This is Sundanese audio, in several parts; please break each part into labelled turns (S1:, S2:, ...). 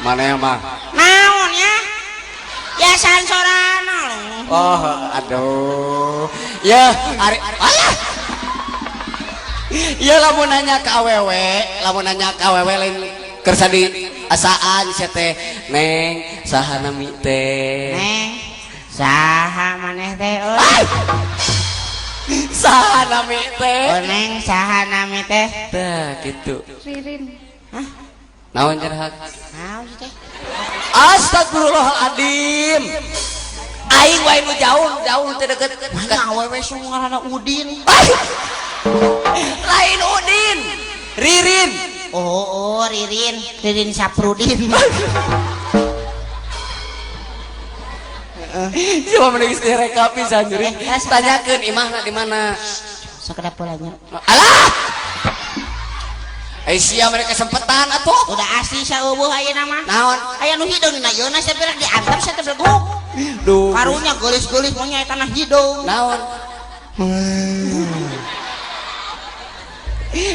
S1: Mana mah?
S2: Naon ya? Biasaan sorana lho.
S1: Oh, aduh. Ya, ari alah. Ya lamun nanya ka awewe, lamun nanya ka awewe lain kersa di asaan sia teh. Neng, saha nami teh?
S2: Neng, saha maneh teh euy?
S1: Saha nami teh?
S2: Oh, neng, saha nami teh?
S1: Tah, kitu.
S2: Ririn. Hah?
S1: Naon jerhak?
S2: Naon sih teh?
S1: Astagfirullahaladzim. Aing wae nu jauh, jauh teu deket.
S2: Mana awewe ngaranna Udin.
S1: Lain Udin, Ririn.
S2: Oh, Ririn, Ririn Saprudin.
S1: Siapa menangis direkap pisan juri. Tanyakeun imahna di mana?
S2: Sakedap polanya.
S1: Alah. Eh sia mereka sempetan atuh.
S2: Udah asli saeueuh ayeuna mah.
S1: Naon?
S2: Aya nu hideung dina yeuna sapira diantep sia teh beleguk.
S1: Duh.
S2: Karunya geulis-geulis mah nya eta hideung.
S1: Naon?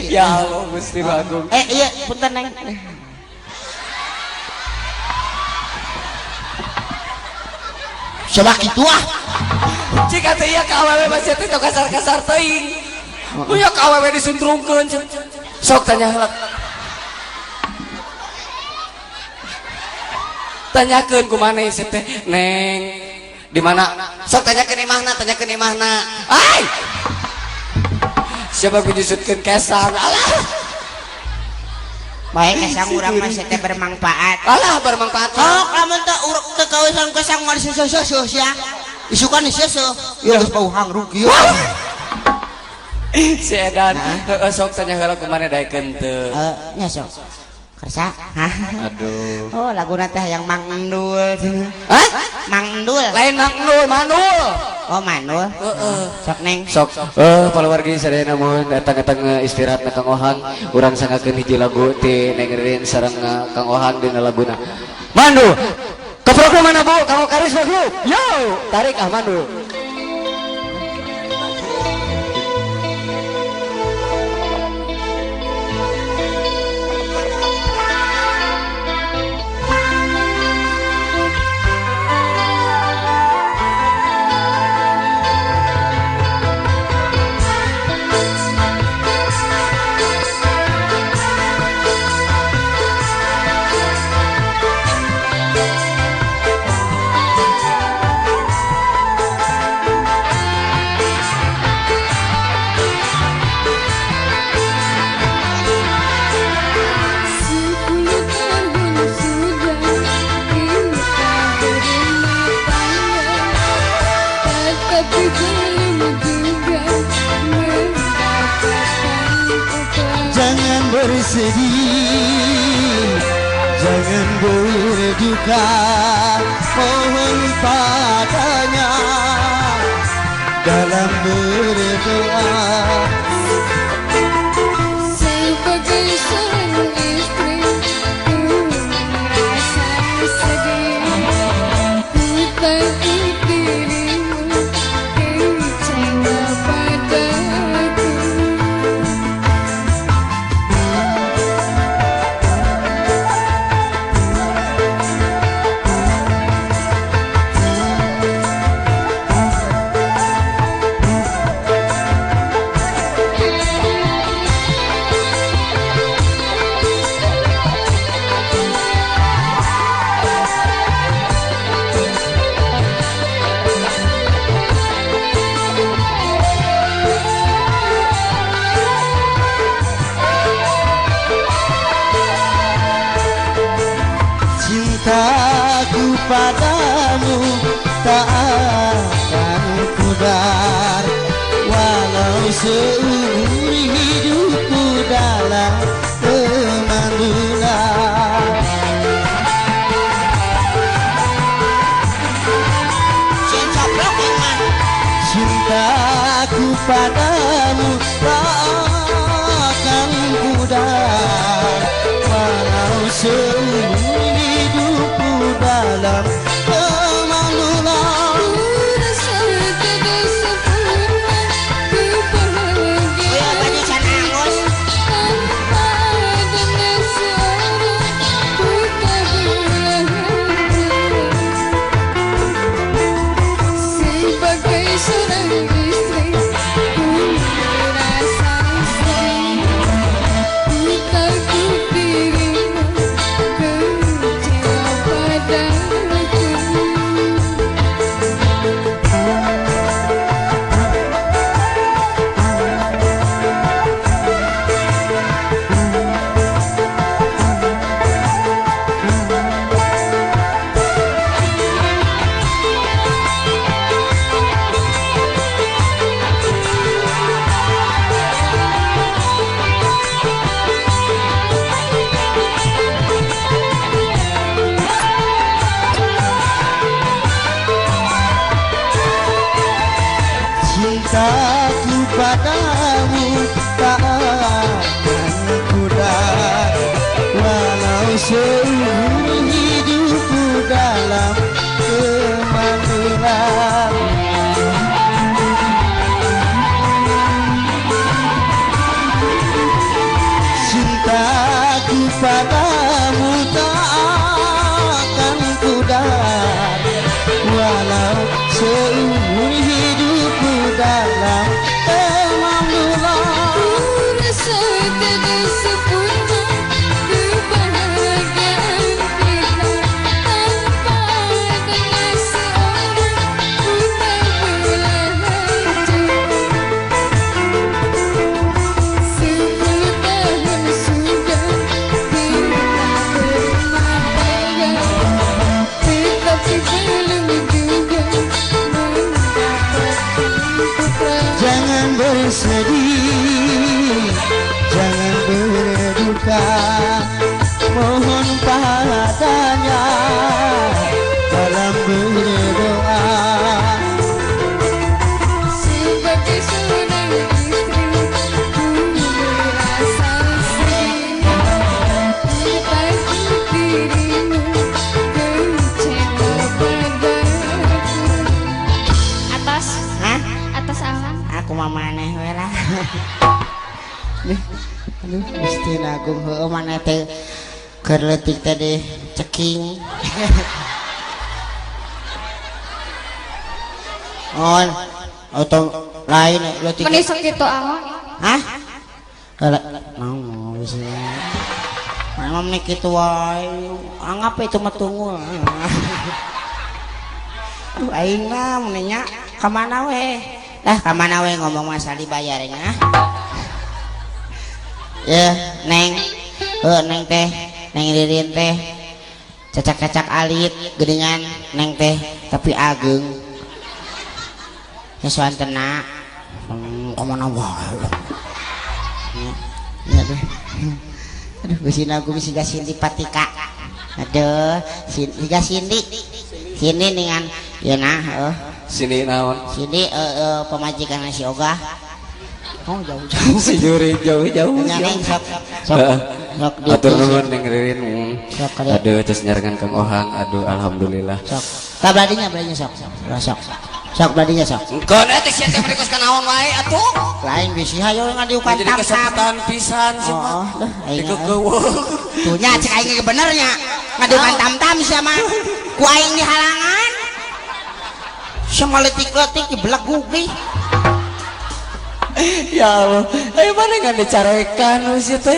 S1: Ya Allah Gusti Agung.
S2: Eh iya punten neng. Coba kitu ah.
S1: Cik atuh ieu ka awewe mah sia teh kasar-kasar teuing. Punya ka awewe disuntrungkeun. Sok tanya heula. Tanyakeun kumaha sia teh, Neng. Di mana? Sok tanyakeun imahna, tanyakeun imahna. Ai. Siapa kunyusutkeun kesang? Alah.
S2: Baik kesang urang mah sia teh bermanfaat.
S1: Alah bermanfaat.
S2: Sok lamun teu urang teu kausan kesang mah diseuseus sia. Isukan diseuseus. Ieu geus bau hangruk ieu.
S1: Si Edan, heeh sok tanya heula kumaha daekeun teu.
S2: Heeh, nya sok. Kersa. Hah?
S1: Aduh.
S2: Oh, laguna teh yang Mang Endul.
S1: Hah?
S2: Mang Endul.
S1: Lain Mang Endul, Manul.
S2: Oh, Manul.
S1: Heeh.
S2: Sok neng.
S1: Sok. Palawargi sadayana mohon datang-datang istirahatna Kang Ohang. Urang sanggakeun hiji lagu ti Neng Ririn sareng Kang Ohang dina laguna. Mandu. Keprok mana Bu? Kang Karisma Group. Yo, tarik ah Mandu.
S3: Jangan bersedih, jangan berduka, mohon padanya dalam berdoa.
S4: Sebagai seorang istri, ku merasa sedih, ku takut dirimu kecewa padaku.
S3: Cintaku padamu tak akan pudar, walau seumur hidupku dalam kemandulan. Cintaku padamu tak akan pudar, walau seumur hidupku dalam kemandulan.
S4: Ku rasa tidak sempurna kebahagiaan tanpa adanya seorang ku tak
S3: seumur hidupku dalam kemandulan. Cintaku padamu tak akan pudar, walau seumur hidupku dalam kemandulan.
S4: Ku rasa tiada sempurna kebahagiaan kita tanpa adanya seorang putra belahan jiwa. 10 tahun sudah kita berumah tangga, tetapi belum juga mendapatkan putra.
S3: Jangan bersedih, jangan berduka, mohon padanya dalam berdoa.
S4: Sebagai seorang istri, ku merasa sedih. Ku takut dirimu kecewa padaku. Atas,
S2: Hah?
S4: atas alam.
S2: Aku mah maneh we lah. Nih, aduh, Gusti Agung heueuh maneh teh keur leutik teh di ceking. Oh, atau lain leutik.
S4: Meni sakitu awan.
S2: Hah? Heula, naon sih? Mana mah meni kitu wae. Anggap itu mah tunggu. Aduh, aing mah meni nya ka mana we? Lah ka mana we ngomong masalah dibayar nya. Ya, Neng. Heuh, Neng teh, Neng Ririn teh cacak-cacak alit geuningan Neng teh tapi ageng. Sesuantena ka mana wae. Ya, ya aduh. Aduh, Gusti Agung siga Cindy Patika. Aduh, siga Cindy. Cindy dengan ya nah, heuh.
S1: Sini naon?
S2: Cindy pamajikan si Ogah. Oh, jauh-jauh.
S1: Si jurig jauh-jauh.
S2: Nya Neng sok sok sok di
S1: Atur nuhun Neng Ririn.
S2: Sok kali.
S1: Aduh, terus nyarengan Kang Ohang. Aduh, alhamdulillah.
S2: Sok. Tah beladinya sok. Sok. Sok beladinya sok.
S1: Engkeun eta sia teh mereka kanaon wae atuh.
S2: Lain bisi hayo ngadiukan
S1: Jadi
S2: tam-tam.
S1: kesepitan pisan sih
S2: Oh,
S1: mah.
S2: dah aing.
S1: Dikekeuweung.
S2: Tuh nya cek aing ge bener nya. Ngadukan tam-tam sia mah. Ku aing dihalangan. Sia mah leutik-leutik dibelegug deui.
S1: Ya Allah, ayo mana ngan dicarekan sih teh.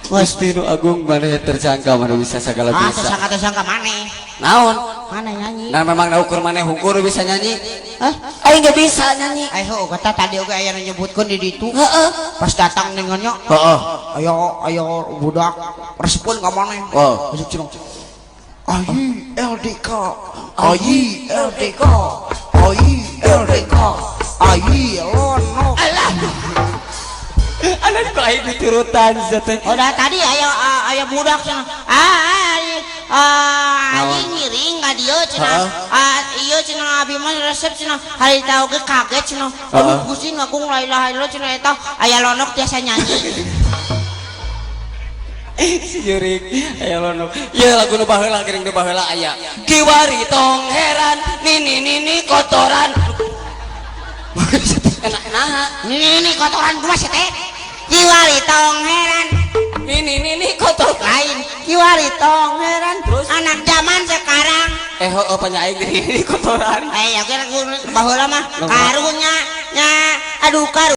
S1: Gusti nu agung mana tersangka mana bisa segala
S2: Ah,
S1: bisa.
S2: tersangka-tersangka maneh.
S1: Naon?
S2: Mana nyanyi?
S1: Nah memang na ukur maneh hukur bisa nyanyi.
S2: Hah?
S1: Aing gak bisa nyanyi.
S2: Ayo heuh kata tadi oge aya nu nyebutkeun di ditu.
S1: Heeh.
S2: Pas datang ningannya,
S1: Heeh.
S2: ayo ayo budak respon ka maneh.
S1: Oh.
S2: Asup cenah. Ayi LDK, ayi LDK, ayi LDK, ayi lono.
S1: Alah. Alah kok aing diturutan sia teh.
S2: Udah tadi aya aya budak cenah. Ah,
S1: Naon?
S2: ayi ngiring ka dieu cenah.
S1: Heeh.
S2: Ah, ieu cenah abi mah resep cenah. Hari tau ge kaget cenah. Aduh Gusti Agung la ilaha illallah cenah eta aya lonok tiasa nyanyi.
S1: Si jurig aya lono. Ieu lagu nu baheula geuning nu baheula aya. Kiwari tong heran nini nini kotoran. Enak naha.
S2: Ini ini kotoran gua sih teh. Kiwari tong heran.
S1: Nini nini kotor.
S2: Lain kiwari tong heran.
S1: Terus?
S2: Anak zaman sekarang.
S1: Heueuh panya aing nini nini kotoran.
S2: Eh ya kira baheula mah karunya nya aduh karu.